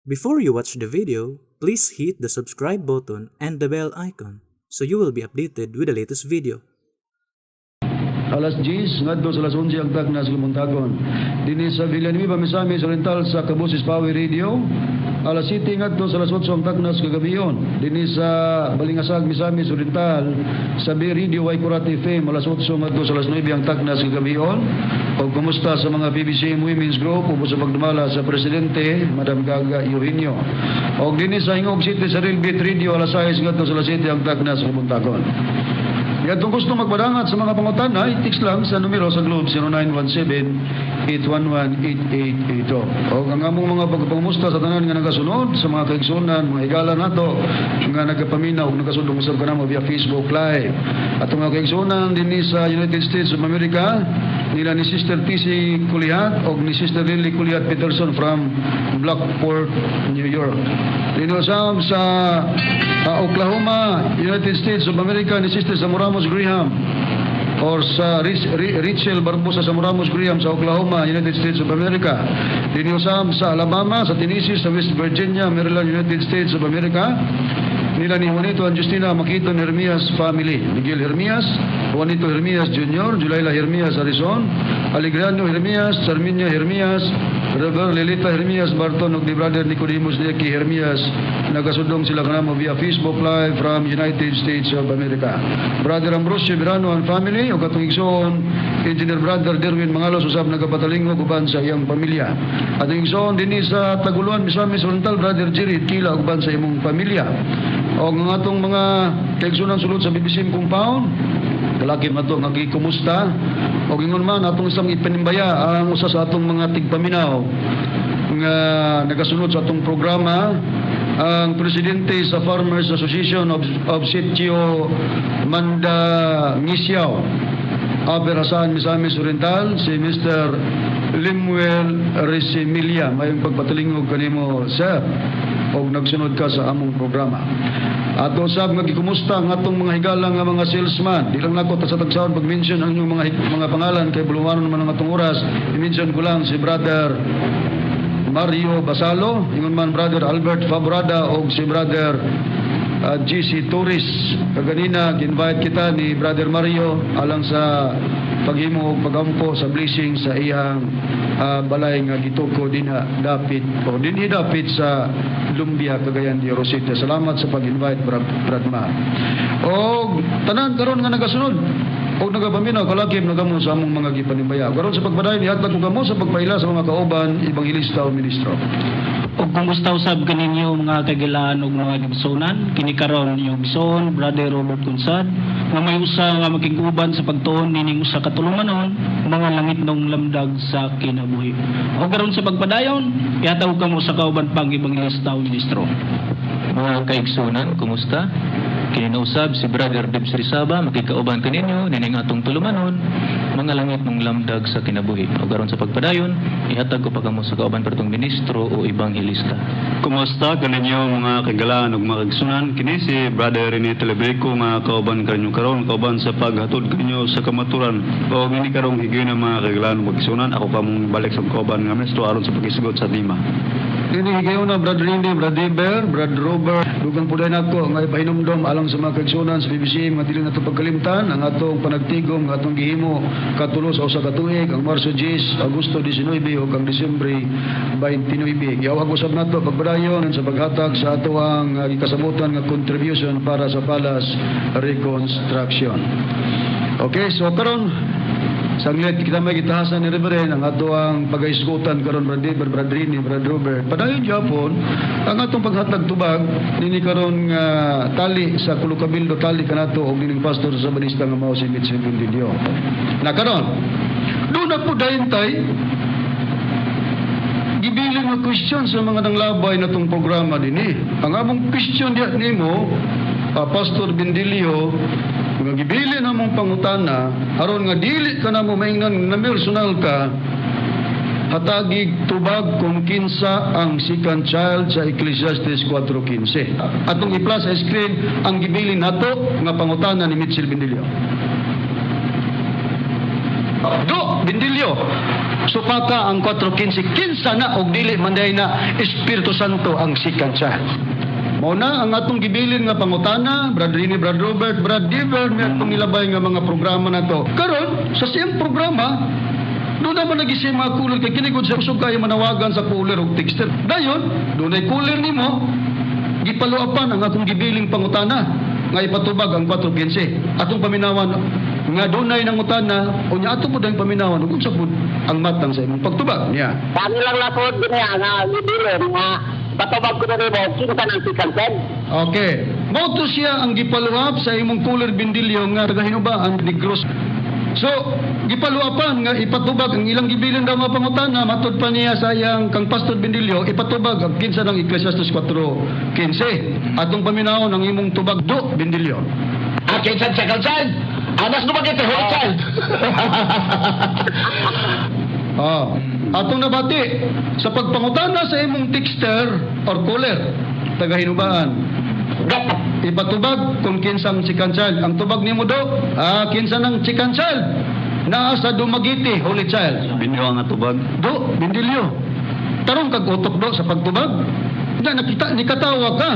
Before you watch the video, please hit the subscribe button and the bell icon so you will be updated with the latest video. Alas 10 ngadto sa alas 11 ang tagna sa kabuntagon. Dinhi sa Villanueva, Misamis Oriental sa Kabusis Power Radio. Alas 7 ngadto sa alas 8 ang tagna sa kagabion. Dinhi sa Balingasag, Misamis Oriental sa B Radio Waikurat FM, alas 8 ngadto sa alas 9 ang tagna sa kagabion. O kumusta sa mga PBCM Women's Group ug sa pagdumala sa presidente, Madam Gaga Eugenio. O dinhi sa Gingoog City sa Real Beat Radio, alas 6 ngadto sa alas 7 ang tagna sa kabuntagon. Kung gusto magpadangat sa mga pangutana, i-text lang sa numero sa Globe 0917-811-8882. O ang among mga pagpangumusta sa tanan nga nagasunod, sa mga kaigsunan, mga higala nato nga nagapaminaw ug nagasundong usab kanamo via Facebook Live. At mga kaigsunan dinhi sa United States of America, nila ni Sister TC Kulihat o ni Sister Lily Kulihat Peterson from Blackport, New York. Dinhi usab sa Oklahoma, United States of America, ni Sister Zamoramos Graham or sa Rachel Barbosa Zamoramos Graham sa Oklahoma, United States of America. Dinhi usab sa Alabama, sa Tennessee, sa West Virginia, Maryland, United States of America. Nila ni Juanito and Justina Makito Hermias family. Miguel Hermias, Juanito Hermias Jr., Julayla Hermias Arizon, Alegriano Hermias, Sarminia Hermias, Rever Lilita Hermias Barton ug ni Brother Nicodemus Neki Hermias, nagasudong sila kanamo via Facebook Live from United States of America. Brother Ambrosio Verano and family ug atong igsoon Engineer Brother Derwin Mangalos usab nagapatalingog uban sa iyang pamilya. Atong igsoon dinhi sa Taguluan, Misamis Oriental, Brother Jerry Kila uban sa imong pamilya. O ang atong mga kaigsunan sulod sa BBCM compound, kalaki man to nga gikumusta. O ingon man atong isang ipanimbaya ang usa sa atong mga tigpaminaw nga nagasunod sa atong programa, ang presidente sa Farmers Association of Sitio Manda Ngisiao, Aber Hasan, Misamis Oriental, si Mr. Limuel Resimilia. Mayong pagpatalingog kanimo, sir, og nagsunod ka sa among programa. Ato sab nga gikumusta ang atong mga higala nga mga salesman. Di lang nako ta sa tagsaon pag-mention ang inyong mga pangalan kay buluwanon man ang atong oras. I-mention ko lang si Brother Mario Basalo, ingon man Brother Albert Fabrada og si Brother GC Torres. Kaganina invite kita ni Brother Mario alang sa paghimo og pagampo sa blessing sa iyang balay nga gituko dinha dapit o dinhi dapit sa Lumbia, Cagayan de Oro City. Salamat sa pag-invite, Brad Ma. Og tanan karon nga nagasunod og nagapaminaw, kalakip na kamo sa among mga gipanimbaya. Karon sa pagpadayon, ihatag ko kamo sa pagpaila sa mga kauban, ebanghelista o ministro. Ug kumusta usab kaninyo, mga kagilaan ug mga gibsonan? Kini karon inyong igsoon, Brother Robert Kunsad, nga may usa nga makig-uban sa pagtuon nining usa ka tulumanon, Mga Langitnong Lamdag sa Kinabuhi. Ug karon sa pagpadayon, ihatag kamo sa kauban pang ebanghelista o ministro. Mga kaigsunan, kumusta? Kini na usab si Brother Debs Rizaba, makikauban kaninyo nining atong tulumanon, Mga Langitnong Lamdag sa Kinabuhi. O karon sa pagpadayon, ihatag ko pa kamo sa kauban pertong ministro o ebanghelista. Kumusta kaninyo, mga kagalaan ug mga kaigsunan? Kini si Brother Rene Telebeco nga kauban kanyo karon, kauban sa paghatod kanyo sa kamaturan. O ngini karong higayon, mga kagalaan ug kaigsunan, ako kamong balik sa kauban nga ministro aron sa paghisgot sa tema. Dini higayon na, Brad Randy, Brad Eber, Brad Robert, dugang po nako nga ipahinumdom alang sa mga kaigsunan sa PBC nga dili nato pagkalimtan ang atong panagtigom nga atong gihimo katulo sa usa ka tuig, ang Marso 10, Agosto 19 ug ang Disyembre 29. Giawhag usab nato pagpadayon sa paghatag sa atoang gikasabutan nga contribution para sa Palace reconstruction. Okay, so karon sanglit kita may gitahasan ni Reverend ang ato ang pagaisgutan karon, Brad David, Brad Rini, Brad Robert. Padayon gyapon ang atong paghatag tubag nini karon nga tali sa Kulukabildo, tali kanato og nining pastor sa Sabanista nga mao si Mitchell Bendilio. Na karon doon na po dayon tay gibilin nga question sa mga nanglabay na tong programa dinhi. Ang among question diya nimo, Pastor Bendilio, nga gibilin among pangutana aron nga dili ka namo maingnan na personal ka, hatagig tubag kung kinsa ang second child sa Ecclesiastes 4:15. Atong i-flash sa screen ang gibilin nato nga pangutana ni Mitchell Bendilio. Do! Bindilyo. Supaka ang 4:15, kinsa na og dili man diay na Espiritu Santo ang second child? Mao na ang atong gibilin nga pangutana, Brad Rini, Brad Robert, Brad Diver, may atong nilabay nga mga programa na to. Karon, sa siyang programa, doon naman nag-isip mga caller kay kini gud sa usog kayo manawagan sa caller og texter. Dayon, doon ay caller nimo, gipaluapan ang akong gibiling pangutana nga ipatubag ang 4:15. Atong paminawan nga dunay nangutana, unya ato pud ang paminawan ug unsa pud ang matang sa imong pagtubag niya. Kami lang lasod din niya nga gibilin nga patubag ko na rin mo, kinsa ng second child. Okay. Mao to siya ang gipaluap sa imong caller, Bindilyo, nga taga Hinubaan, Negros. So, gipaluapan nga ipatubag ang ilang gibilin daw nga pangutana, matod pa niya sa iyang kang Pastor Bindilyo, ipatubag ang kinsa ng Ecclesiastes 4:15. Atong paminawon ang imong tubag do, Bindilyo. Ah, kinsa second child? Anas Dumaguete, holy child. Ah, atong nabati sa pagpangutana sa imong texter or caller taga Hinubaan. Ipatubag kung kinsang second child. Ang tubag nimo do, kinsa ng second child? Naa sa Dumaguete, holy child. Binyo ang tubag. Do, Bindilyo. Tarong kag utok do sa pagtubag. Na nakita ni katawa ka.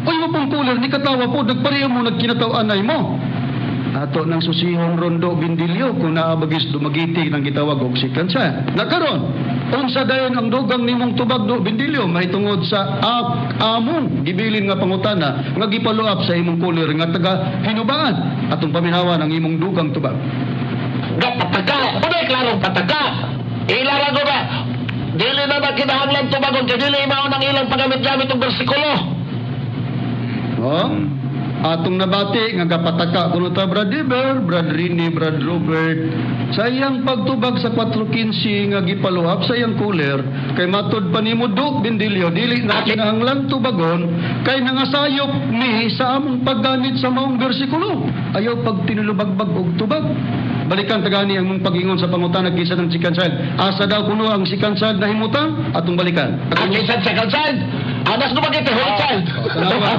Uy mo pong caller ni katawa po, nagpareho mo nagkinataw-anay mo. Ato nang susihon rondo, Bindilyo, kung naabagis Dumaguete nang gitawag og second child. Nakaron, unsa dayon ang dugang nimong tubag do, Bindilyo, mahitungod sa among gibilin nga pangutana nga gipaluap sa imong caller nga taga Hinubaan? Atong paminawan ang imong dugang tubag. Pataka. Ano klarong pataka? Ilara ko ba? Dili na ba kinahanglan tubagon kay dili mao nang ilang paggamit-gamit og bersikulo. Oh? Atong nabati nga gapataka kuno ta, Brad Eber, Brad Rini, Brad Robert, sa iyang pagtubag sa 4:15 nga gipaluhap sa iyang caller, kay matod pa nimo do, Bindilyo, dili na kinahanglan tubagon kay nangasayop ni sa among paggamit sa maong bersikulo. Ayaw pag tinulubagbag og tubag. Balikan tagani ang mong pag-ingon sa pangutana kinsa ng second child. Asa daw kuno ang second child na himutang? Atong balikan. Ah, kinsa second child? Anas Dumaguete, holy child. Tanawa.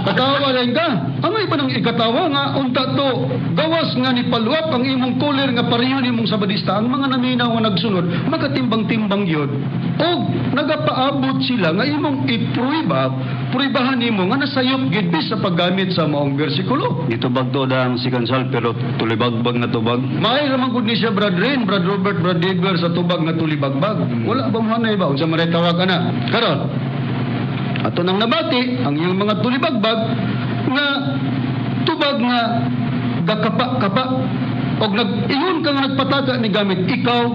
Katawa lang ka. Ang iba nang ikatawa nga unta to gawas nga ni paluap ang imong caller nga pareho nimong sabadista, ang mga naminaw nga nagsunod magatimbang-timbang yun og nagapaabot sila nga imong ipruiba pruibahan nimo nga nasayop gid bis sa paggamit sa maong bersikulo. Gitubag to ang second child pero tulibagbag na tubag. May ramang gud ni siya, Brad Rin, Brad Robert, Brad Digger, sa tubag nga tulibagbag. Wala ba mo hanay ba? Unsa man ray tawag ana? Karon, ato nang nabati ang iyong mga tulibagbag nga tubag nga gakapa-kapa og nag-ingon ka nga nagpataka ni gamit ikaw.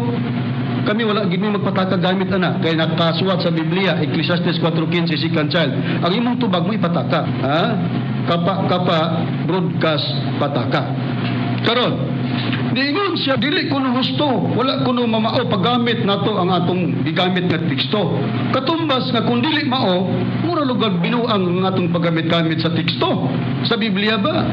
Kami wala gid mi magpataka gamit ana kay nakasuwat sa Biblia, Ecclesiastes 4:15, second child. Ang imong tubag mo ipataka, ha, kapa-kapa broadcast pataka. Karon, niingon siya dili kuno husto, wala kuno mamao paggamit nato ang atong gigamit nga teksto. Katumbas nga kung dili mao, mura lugag binuang ang atong paggamit-gamit sa teksto. Sa Biblia ba?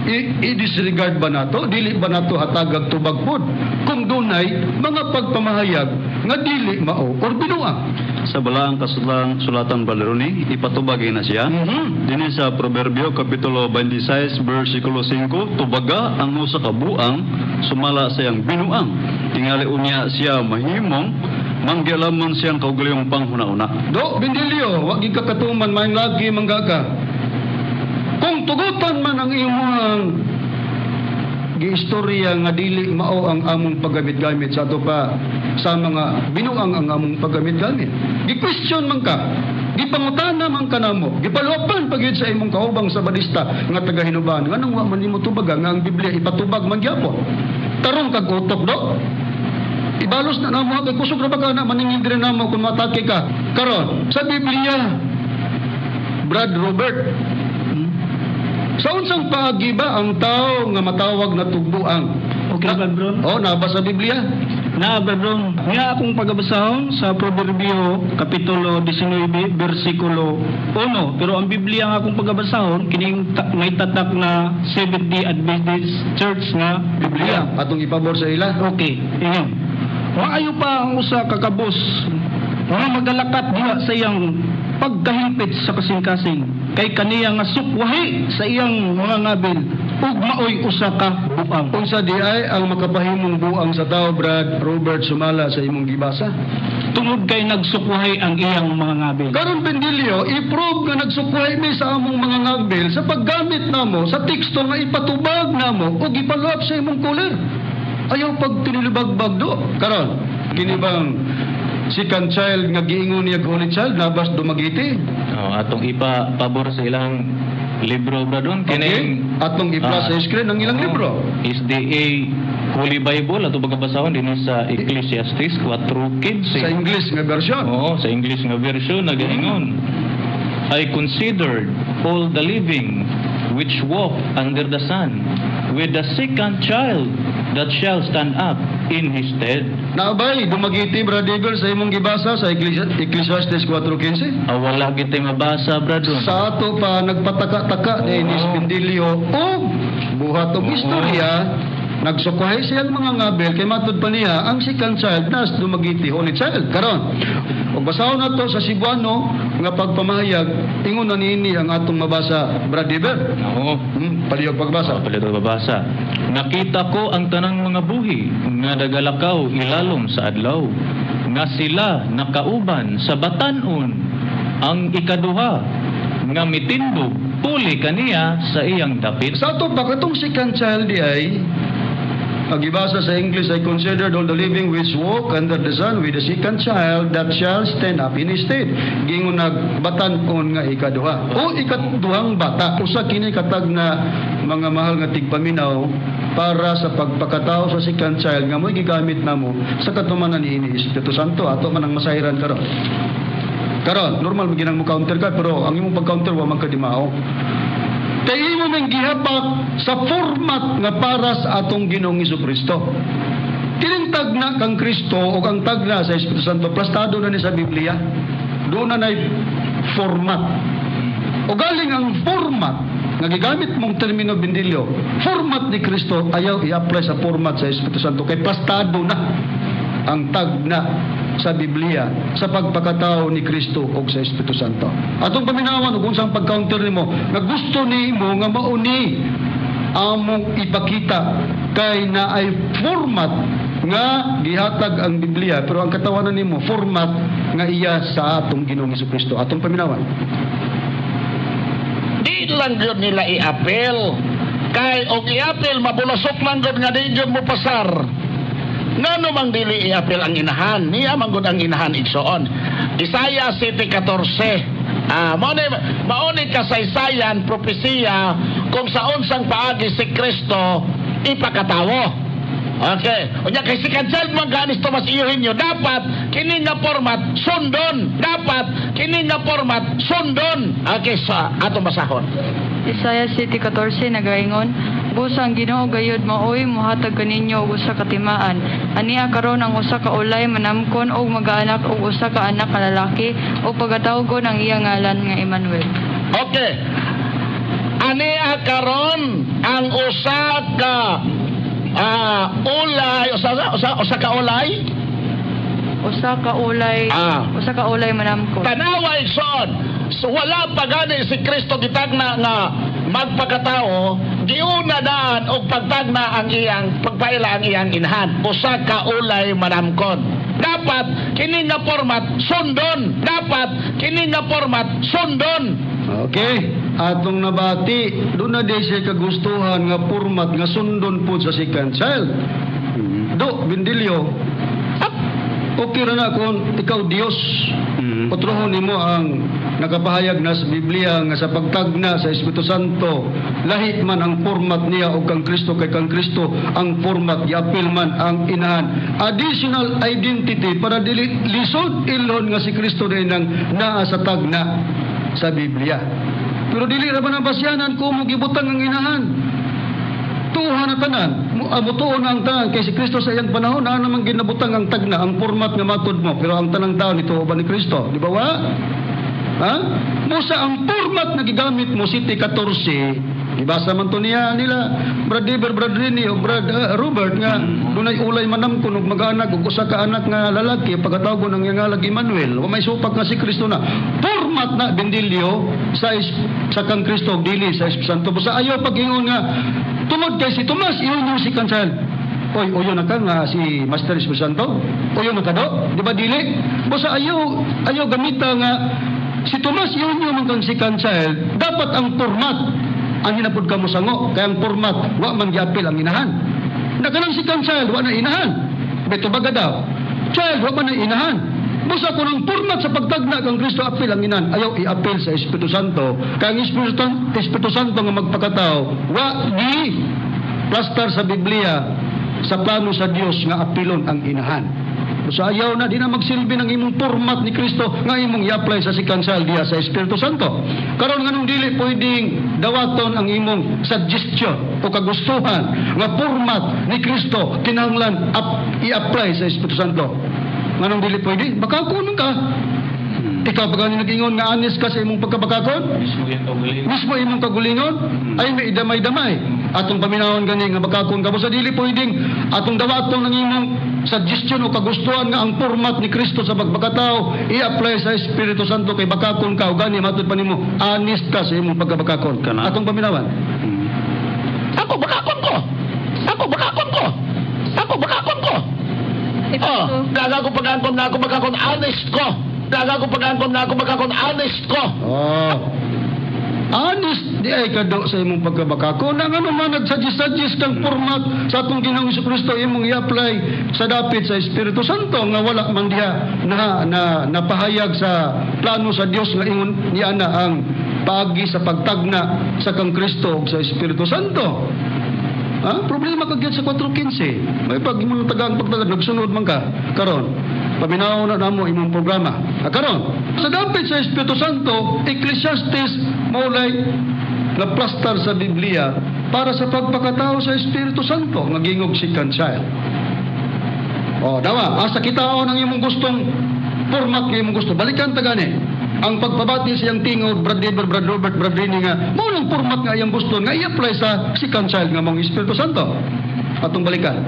I-disregard ba nato? Dili ba nato hatagag tubag pod? Kung dunay mga pagpamahayag nga dili mao or binuang. Sa balaang kasulang sulatan baleroni, ipatubag na siya. Dini sa Proverbio Kapitulo 26 versikulo 5, tubaga ang usa ka buang sumala sa iyang binuang. Tingali unya siya mahimong manggialaman siyang kaugalingong panghuna-una. Do, Bindilyo, wag gid ka katuman, maayong lagi mangga ka. Kung tugutan man ang imong giistorya nga dili mao ang among paggamit-gamit sa ato pa sa mga binuang ang among paggamit-gamit. Gi-question man ka, gipangutana man ka namo, gipaluwapan pag sa imong kaubang sabadista nga taga Hinubaan, nganong wa man nimo tubaga nga ang Biblia ipatubag man gyapon? Tarong kag utok do. Ibalos na namo kay kusog ra ba ka na maningil diri namo kung matake ka. Karon, sa Biblia, Brad Robert, sa unsang paagi ba ang tao nga matawag na tugbuang? Okay, Brad Bron? Oh, naba sa Biblia? Na, Brad Ron. Nga akong pagabasahon sa Proverbio, Kapitulo 19, versikulo 1. Pero ang Biblia nga akong pagabasahon, kining may tatak na Seventh-day Adventist Church nga Biblia. Atong ipabor sa ila. Okay, ingon. Maayo pa ang usa ka kabos nga magalakat diha sa iyang pagkahimpit sa kasing-kasing kay kaniya nga sukwahi sa iyang mga ngabil. ug maoy usa ka buang. Unsa di ay ang makapahimong buang sa tao, Brad Robert Sumala, sa imong gibasa? Tungod kay nagsukwahay ang iyang mga ngabil. Karon, Bendilio, i-prove nga nagsukwahay mi sa among mga ngagbil sa paggamit namo sa teksto nga ipatubag namo o gipalap sa imong caller. Ayaw pag tinilibagbag do. Karon, kini bang second child nga giingon niya holy child nabas Dumaguete? Oh, atong ipa pabor sa ilang libro, bradon. Okay? Kining Atong i-plus sa screen ang ilang oo, libro. SDA Holy Bible ato pagkabasahon dinhi sa Ecclesiastes 4:15. Sa English nga version. Oo, sa English nga version nagaingon. "I considered all the living which walk under the sun with the second child that shall stand up in his stead." Naabay Dumaguete, Brad Eagle, sa imong gibasa sa Ecclesiastes 4:15? Ah, wala gitay mabasa, bradon. Sa ato pa nagpataka-taka ni Ines Bendilio o buhat og istorya, nagsukuhay siyang mga ngabel kay matud pa niya ang second child nas Dumaguete holy child. Karon, ug basahon nato sa Cebuano nga pagpamahayag, ingon na niini ang atong mabasa, Brad Eber. Oo. Palihog pagbasa. Oh, palihog babasa. "Nakita ko ang tanang mga buhi nga nagalakaw ilalom sa adlaw, nga sila nakauban sa batanon ang ikaduha nga mitindog puli kaniya sa iyang dapit." Sa ato pa katong second child di ay ang gibasa sa English, "I considered all the living which walk under the sun with the second child that shall stand up in his stead." Gingon nagbatan-on nga ikaduha o ikaduhang bata. Usa kini katag na, mga mahal nga tigpaminaw, para sa pagpakatao sa second child nga mo'y gigamit namo sa katumanan ni Espiritu Santo. Ato man ang masahiran karon. Karon, normal man mo counter ka, pero ang imong pag-counter wa man kadimao. Kay imo man gihapak sa format nga para sa atong Ginoong Kristo. Kining tagna kang Kristo o ang tagna sa Espiritu Santo, plastado na ni sa Biblia. Doon na na'y format. O galing ang format nga gigamit mong termino, Bendilio, format ni Kristo, ayaw i-apply sa format sa Espiritu Santo kay plastado na ang tagna sa Biblia sa pagpakatao ni Kristo o sa Espiritu Santo. Atong paminawan ug unsang pag-counter nimo nga gusto nimo nga mauni among ipakita kay na ay format nga gihatag ang Biblia, pero ang katawanan nimo format nga iya sa atong Ginoong Kristo. Atong paminawan. Di lang yun nila i-appeal. Kay og i-appeal, mabulasok lang yun nga di yun mo pasar. Ngano mang dili i-appeal ang inahan? Niya man gud ang inahan, igsoon. Isaiah 7:14. Ah, mao ni kasaysayan, propesiya kung sa unsang paagi si Kristo ipakatawo. Okay. Unya kay si child man ganis Tomas Eugenio, dapat kini nga format sundon. Dapat kini nga format sundon. Okay, sa atong basahon. Isaiah 7:14 nagaingon, "Busa ang Ginoo gayud maoy mohatag kaninyo og usa ka timaan. Ania karon ang usa ka ulay manamkon og magaanak og usa ka anak ka lalaki ug pagatawgon ang iya ngalan nga Emmanuel." Okay. Ania karon ang usa ka ulay, usa ka ulay. Usa ka ulay, usa ka ulay manamkon. Tanawa, igsoon. So wala pa gani si Kristo gitagna nga magpakatao, giuna daan og pagtagna ang iyang pagpaila ang iyang inahan. Usa ka ulay manamkon. Dapat kini nga format sundon. Dapat kini nga format sundon. Okay. Atong nabati, doon na di siya kagustuhan nga format nga sundon po sa second child. Do, Bendilio, okay ra na kung ikaw Dios. Otrohon nimo ang nakapahayag na sa Biblia nga sa pagtagna sa Espiritu Santo, lahi man ang format niya og kang Kristo, kay kang Kristo ang format giapil man ang inahan. Additional identity para dili lisod ilon nga si Kristo din ang naa sa tagna sa Biblia. Pero dili ra ba ang basyanan kung mo gibutang ang inahan? Tuhan na tanan, mutuon na ang tanan kay si Kristo sa iyang panahon na namang ginabutang ang tagna, ang format nga matod mo, pero ang tanang tao nito ba ni Kristo, di ba wa? Ha? Musa ang format na gigamit mo 7:14, gibasa man to niya nila Brad Dever, Brad Rini o Brad Robert nga dunay ulay manamkon ug mag-anak og usa ka anak nga lalaki, pagkatawgon ang iyang ngalan Emmanuel. Wa may supak nga si Kristo na format. format na, Bendilio, sa kang Kristo ug dili sa Espiritu Santo. Basta ayaw pag-ingon nga tungod kay si Tomas ingon yung second child. Oy, uyo na ka nga si Master Espiritu Santo? Uyo na ka do? Di ba dili? Basta ayaw ayaw gamita nga si Tomas yun yung kang second child, dapat ang format ang hinapod ka mo sango, kaya ang format wa man giapil ang inahan. Na kanang second child wa na inahan. Beto baga daw. Child wa man na inahan. Busa kung ang format sa pagtagna kang Kristo apil ang inahan, ayaw i-apil sa Espiritu Santo. Kaya ang Espiritu Santo nga magpakatao, wa di plastar sa Biblia sa plano sa Dios nga apilon ang inahan. Busa ayaw na, di na magsilbi ng imong format ni Kristo nga imong i-apply sa second child diha sa Espiritu Santo. Karon, nganong dili pwedeng dawaton ang imong suggestion o kagustuhan nga format ni Kristo kinahanglan i-apply sa Espiritu Santo? Nganong dili pwede? Bakakon ka. Ikaw pa gani nag-ingon nga honest ka sa imong pagkabakakon? Mismo yan kaugalingon. Mismo imong kagulingon ay may damay-damay. Atong paminawon gani nga bakakon ka, sa dili pwedeng atong dawaton ng imong suggestion o kagustuhan nga ang format ni Kristo sa pagbakatao i-apply sa Espiritu Santo kay bakakon ka o gani matud pa nimo honest ka sa imong pagkabakakon. Kana. Atong paminawan. Ako bakakon ko. Ako bakakon ko. Ako bakakon ko. Oh, gaga ko pag-angkon na ako bakakon, honest ko. Gaga ko pag-angkon na ako bakakon, honest ko. Oh. Honest di ay kado sa imong pagkabakako na ngano man nagsuggest-suggest kang format sa atong Ginoong Kristo imong i-apply sa dapit sa Espiritu Santo nga wala man diha na, na napahayag sa plano sa Dios nga ingon niya na ang paagi sa pagtagna sa kang Kristo ug sa Espiritu Santo. Ha? Problema ka gyud sa 4:15. May pag imong tagaan pagtagad nagsunod man ka. Karon, paminaw na namo imong programa. Ha, karon, sa dapit sa Espiritu Santo, Ecclesiastes maulay na plastar sa Biblia para sa pagpakatao sa Espiritu Santo nga gingog second child. Oh, dawa, asa kitaon ang imong gustong format nga imong gusto. Balikan ta gani. Ang pagpabati sa iyang tingog, Brad David, Brad Robert, Brad Rini nga, mao nang format nga iyang gusto nga i-apply sa second child nga mong Espiritu Santo. Atong balikan.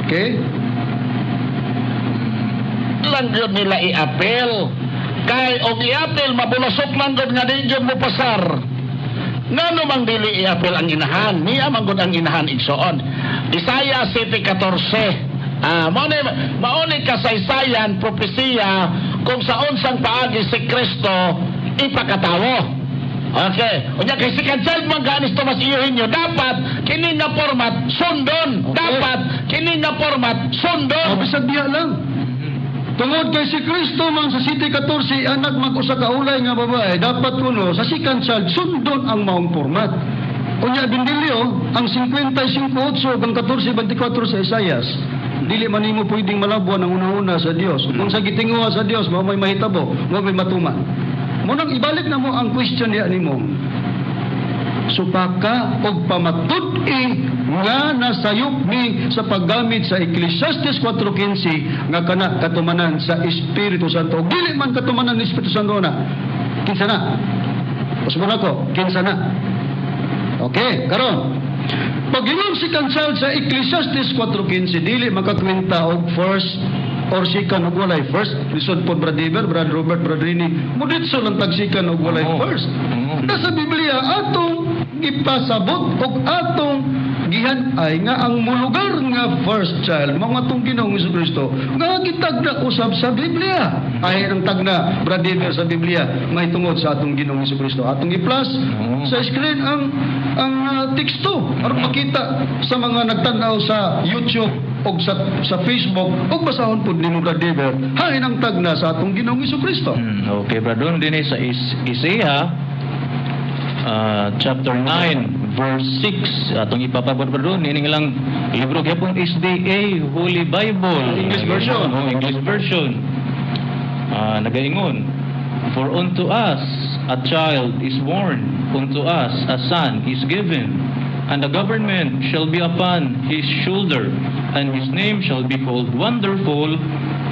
Okay? Lang yun nila i-appeal. Kay og i-appeal, mabulasok lang gud nga di gyud mo pasar. Ngano mang dili i-appeal ang inahan? Niya man gud ang inahan, igsoon. Isaiah 7:14. Ah, mao ni mao ni kasaysayan, propesiya kung sa unsang paagi si Kristo ipakatawo. Okay. Unya kay second child man ganis Tomas Eugenio, dapat kini nga format sundon. Dapat kini nga format sundon. O, bisag diha lang. Tungod kay si Kristo man sa 7:14 anak mag usa ka ulay nga babae, dapat kuno sa second child sundon ang maong format. Unya, Bindilyo, ang 55:8 ug ang 14:24 sa Isayas. Dili man nimo pwedeng malabuan ang una-una sa Dios. Kung sa gitinguha sa Dios, mao may mahitabo, mao may matuman. Mo nang ibalik na mo ang question niya nimo. Supaka og pamatud-i nga nasayop ni sa paggamit sa Ecclesiastes 4:15 nga kana katumanan sa Espiritu Santo. Ug dili man katumanan ni Espiritu Santo na. Kinsa na? Usbon ako, kinsa na? Okay, karon. Pag-ingon second child sa Ecclesiastes 4:15, dili makakwenta og first or second og walay first. Lisod po, Brad Iber, Brad Robert, Brad Rini. Muditso lang tag second og walay first. Nasa Biblia atong gipasabot og atong gihan ay nga ang mulugar nga first child mao atong Ginoong Kristo nga gitagna usab sa Biblia. Ay ang tagna, Brad Iber, sa Biblia may tungod sa atong Ginoong Kristo. Atong i-plus sa screen ang teksto aron makita sa mga nagtan-aw sa YouTube og sa Facebook og basahon pud nimo, Brad Iber, hain ang tagna sa atong Ginoong Kristo. Okay, brother. Doon din eh sa Isaiah chapter 9 verse 6 atong ipapabot, brother, doon ini lang libro gyapon SDA Holy Bible. English version. Oh, English version. Ah, nagaingon, "For unto us a child is born, unto us a son is given, and the government shall be upon his shoulder, and his name shall be called Wonderful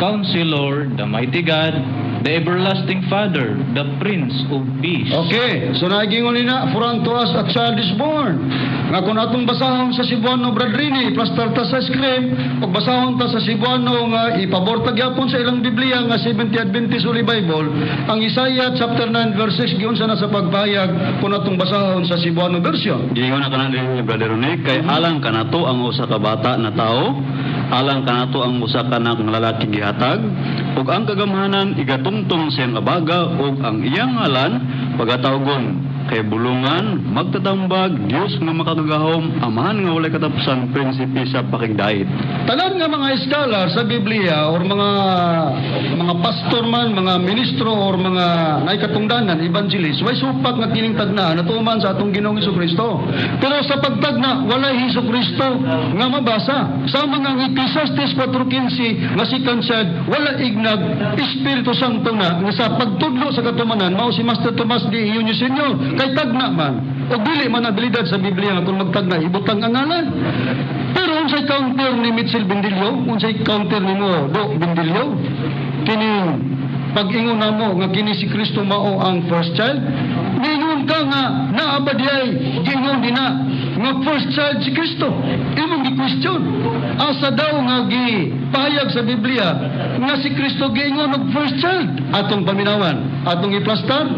Counselor, the Mighty God, The Everlasting Father, the Prince of Peace. Okay, so nagingon nina, "For unto us a child is born." Nga kung atong basahon sa Cebuano, Brad Rini, plastar ta sa screen, ug basahon ta sa Cebuano nga ipabor ta gyapon sa ilang Biblia nga Seventh Adventist Holy Bible, ang Isaiah chapter 9 verse 6 giunsa na sa pagpahayag kung atong basahon sa Cebuano version? Giingon na kanan din ni Brother Rene, kay alang kanato ang usa ka bata na tao, alang kanato ang usa ka anak nga lalaki gihatag, ug ang kagamhanan igatungtong sa iyang abaga, ug ang iyang ngalan pagatawgon kay Bulungan, Magtatambag, Dios nga Makagagahom, Amahan nga Walay Katapusan, Prinsipe sa Pakigdait. Tanan nga mga scholar sa Biblia or mga pastor man, mga ministro or mga naikatungdanan, evangelist, way supak nga kining tagna natuman sa atong Ginoong Kristo. Pero sa pagtagna, walay Hesus Kristo nga mabasa. Sa mga ang Ecclesiastes 4:15 nga second child, wala ignag Espiritu Santo na nga sa pagtudlo sa katumanan mao si Master Tomas de Eugenio Senior, kay tagna man. O dili man abilidad sa Biblia nga kung magtagna ibutang ang ngalan. Pero unsay counter ni Mitchell Bendillo? Unsay counter nimo, Do Bendillo? Kini pag-ingon namo nga kini si Kristo mao ang first child. Niingon ka nga naa ba diay giingon dina nga first child si Kristo? Imong gi-question. Asa daw nga gipahayag sa Biblia nga si Kristo giingon og first child? Atong paminawan, atong iplastar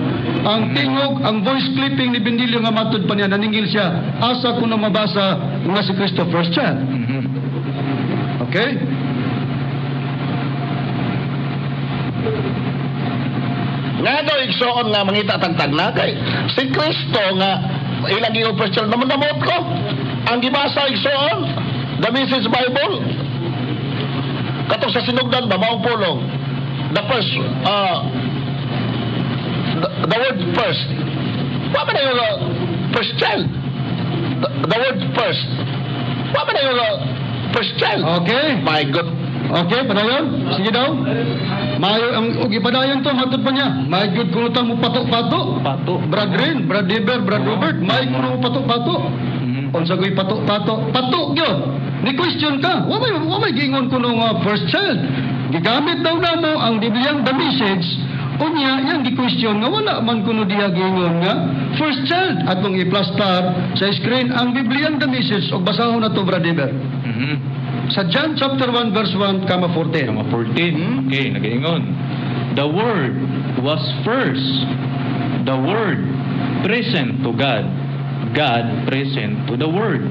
ang tingog, ang voice clipping ni Bendillo nga matud pa niya naningil siya. Asa ko na mabasa nga si Kristo first child? Okay? Nga daw igsoon nga mangita tagtagna kay si Kristo nga ilang giingon first child naman namot ko. Ang gibasa, igsoon, The Message Bible. Katong sa sinugdan ba maong pulong. The first the word "first." Wa man na yung first child. The word "first." Wa man na yung first child. Okay. My God. Okay, padayon. Sige daw. Mayo ang og ipadayon to matud pa niya. May good kuno ta mo pato-pato. Pato. Brad Rin, Brad Deber, Brad Robert, may kuno mo pato-pato. Unsa ko'y pato-pato? Pato gyud. Ni question ka. Wa may giingon kuno nga first child. Gigamit daw namo ang Bibliang The Message. Unya, yang gi-question nga wala man kuno diha giingon nga first child. Atong iplastar sa screen ang Bibliang The Message og basahon nato, Brad Deber. Sa John chapter 1 verse 1 comma 14. Comma 14. Okay, nagaingon. The Word was first. The Word present to God. God present to the Word.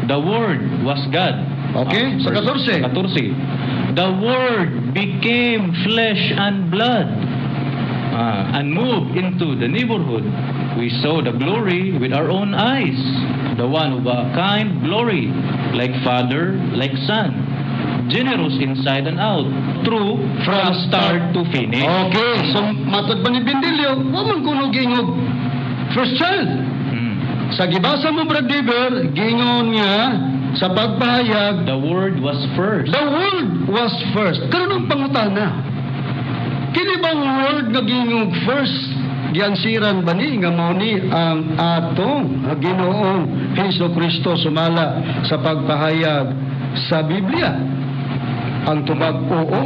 The Word was God. Okay, sa Verse 14. 14. The Word became flesh and blood and moved into the neighborhood. We saw the glory with our own eyes. The one of a kind glory, like Father, like Son. Generous inside and out, true from start to finish. Okay, so matod pa ni Bendilio, wa man kuno giingog first child. Sa gibasa mo, Brad Deber, giingon niya sa pagpahayag, The Word was first. The Word was first. Karon ang pangutana. Kini bang Word nga giingog first, giansiran ba ni nga mao ni ang atong Ginoong Hesus Kristo sumala sa pagpahayag sa Biblia? Ang tubag, oo.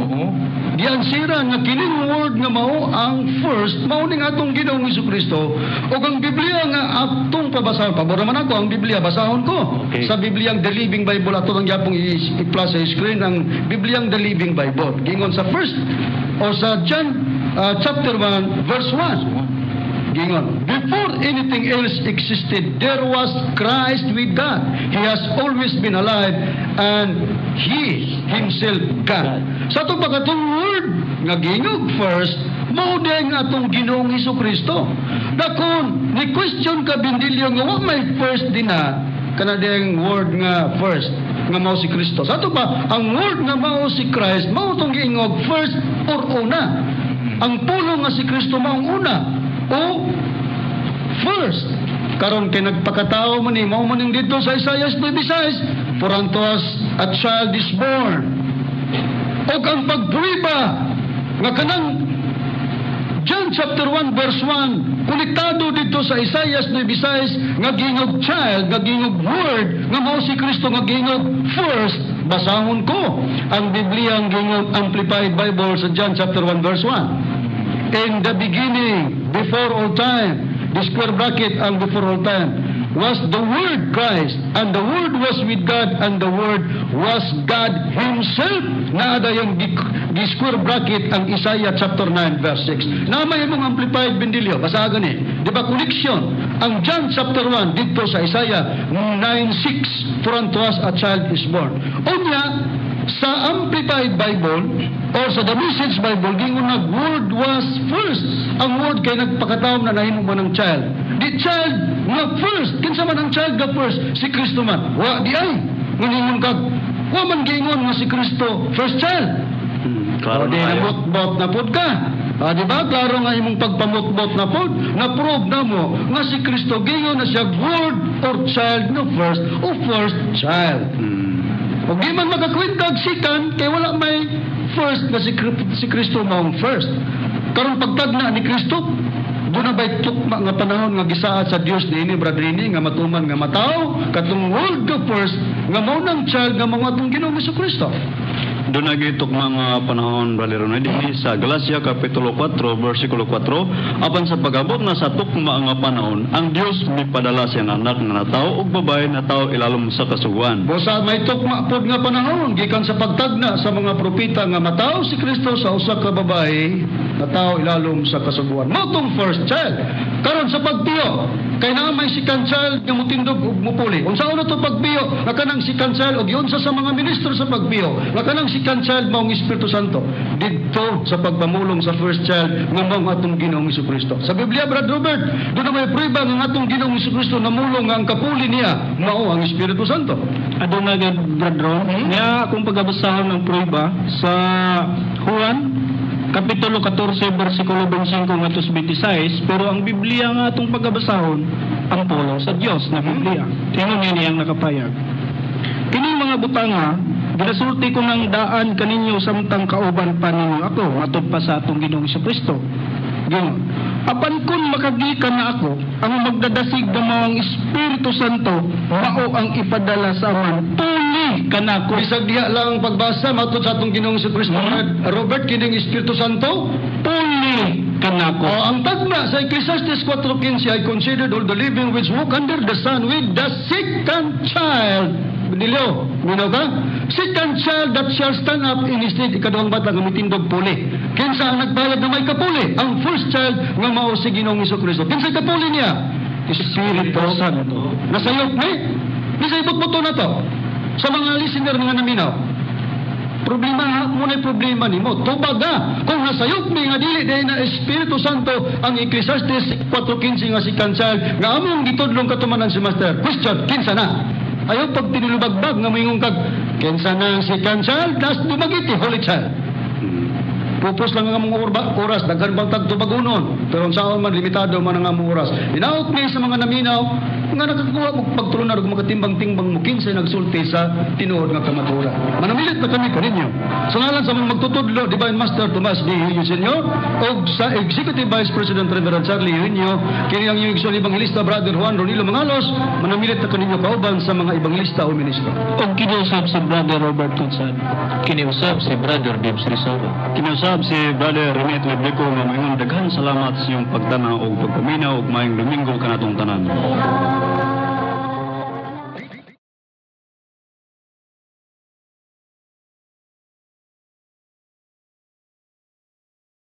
Giansiran nga kining Word nga mao ang first mao ning atong Ginoong Hesus Kristo ug ang Biblia nga atong pabasahon. Pabor naman ako ang Biblia, basahon ko. Okay. Sa Bibliang The Living Bible, ato ang gyapong i-plus sa screen ang Bibliang The Living Bible. Gingon sa first o sa John chapter 1 verse 1. Gingon, "Before anything else existed, there was Christ with God. He has always been alive and He Himself God." Sa atong pagkatong Word nga gingog first, mao din nga atong Ginoong Hesus Kristo. Dakon, ni question ka, Bindilyo, nga wa may first din na kana ding Word nga first nga mao si Kristo. Sa ato ba, ang Word nga mao si Christ, mao tong giingog first or una. Ang pulong nga si Kristo mao ang una o first. Karon kay nagpakatao man ni mao man ning dito sa Isaiah 26, "For unto us a child is born." Og ang pagprueba nga kanang John chapter 1 verse 1 konektado dito sa Isaiah 9:6 nga gingog child, nga gingog Word, nga mao si Kristo nga gingog first, basahon ko ang Biblia ang gingog Amplified Bible sa John chapter 1 verse 1. In the beginning, before all time, the square bracket ang before all time, was the Word Christ, and the Word was with God, and the Word was God Himself. Naa dayong gi square bracket ang Isaiah chapter 9 verse 6. Na may imong Amplified, Bendilio, basa gani. Di ba connection? Ang John chapter 1 dito sa Isaiah 9:6, "For unto us a child is born." Unya, sa Amplified Bible or sa The Message Bible, gingon nag Word was first. Ang Word kay nagpakatawo na nahimo man ang child. The child nga first, kinsa man ang child nga first? Si Kristo man. Wa di ay. Ngunинgon kag wa man giingon nga si Kristo first child. Klaro O, di na kayo. Namutbot na pud ka. Ah, di ba? Klaro nga imong pagpamutbot na pud. Na-prove na mo nga si Kristo gingon na siya Word or child no first o first child. Kung di man makakwenta og second, kay wala may first na si Kristo maong first. Karon pagtagna ni Kristo, duna ba'y tukma nga panahon nga gisaad sa Dios niini, Brother Rini, nga matuman nga matawo katong Word the first nga mao nang child nga mao atong Ginoong Kristo? Duna gyud mga panahon, Brother Ronnie, dinhi sa Galacia kapitulo 4 versikulo 4, apan sa pag-abot na sa tukma nga panahon, ang Dios mipadala siyang anak nga natawo og babae, natawo ilalom sa kasuguan. Busa may tukma pod nga panahon gikan sa pagtagna sa mga propeta nga matawo si Kristo sa usa ka babae, natawo ilalom sa kasuguan. Mao tong first child. Karon sa pagpiyo, kay naa may second child nga mutindog ug mupuli. Unsaon na to pagpiyo nga kanang second child, og giunsa sa mga ministro sa pagpiyo nga kanang second child maong Espiritu Santo didto sa pagpamulong sa first child nga maong atong Ginoong Kristo? Sa Biblia, Brad Robert, duna may prueba nga atong Ginoong Kristo namulong nga ang kapuli niya mao ang Espiritu Santo? Aduna gid, Brad Ron. Niya akong pagabasahon ng prueba sa Juan Kapitulo 14 versikulo 25 ngadto sa 26, pero ang Biblia nga atong pagabasahon ang pulong sa Dios na Biblia. Ingon niya niyang nakapayag. Kining mga butanga ginasulti ko ng daan kaninyo samtang kauban pa ninyo ako, matod pa sa atong Ginoong Kristo. Gingon. Apan kung makagikan na ako, ang magdadasig nga mao ang Espiritu Santo, mao ang ipadala sa Amahan tuli kanako. Bisag diha lang ang pagbasa, matod sa atong Ginoong Kristo, Robert, kining Espiritu Santo tuli kanako. Oh, ang tagna sa Ecclesiastes 4:15, "I considered all the living which walk under the sun with the second child." Dilyo, minaw ka? Second child that shall stand up in his stead, ikaduhang bata nga mitindog puli. Kinsa ang nagbayad na may kapuli? Ang first child nga mao si Ginoong Kristo. Kinsa kapuli niya? Espiritu Santo. Nasayop ni? Nisayop mo to na to. Sa mga listener nga naminaw, problema ha, muna problema nimo. Tubag ha. Kung nasayop mi nga dili diay na Espiritu Santo ang Ecclesiastes 4:15 nga second child nga among gitudlong katumanan si Master. Question, kinsa na? Ayaw pag tinilubagbag nga moingon kag kinsa na ang second child, das dumagiti holy child. Pupos lang ang among oras, daghan bang tagtubagunon. Pero ang saon man, limitado man ang among oras. Hinaot mi sa mga naminaw nga nakakuha og pagtulunan ug makatimbang-timbang mo kinsay nagsulti sa tinuod nga kamatuoran. Manamilit na kami kaninyo. Sa ngalan sa mga magtutudlo, Divine Master Tomas D. Eugenio Sr. og sa Executive Vice President Reverend Charlie Eugenio, kini ang inyong igsoon Evangelista Brother Juan Ronilo Mangalos, manamilit na kaninyo kauban sa mga evangelista o ministro. Og kiniusab si Brother Robert Consad. Kiniusab si Brother Dibs Rizal. Kinausab si Brother Rene Leblico nga moingon daghan salamat sa iyong pagtanaw ug pagpaminaw ug maayong Domingo kanatong tanan.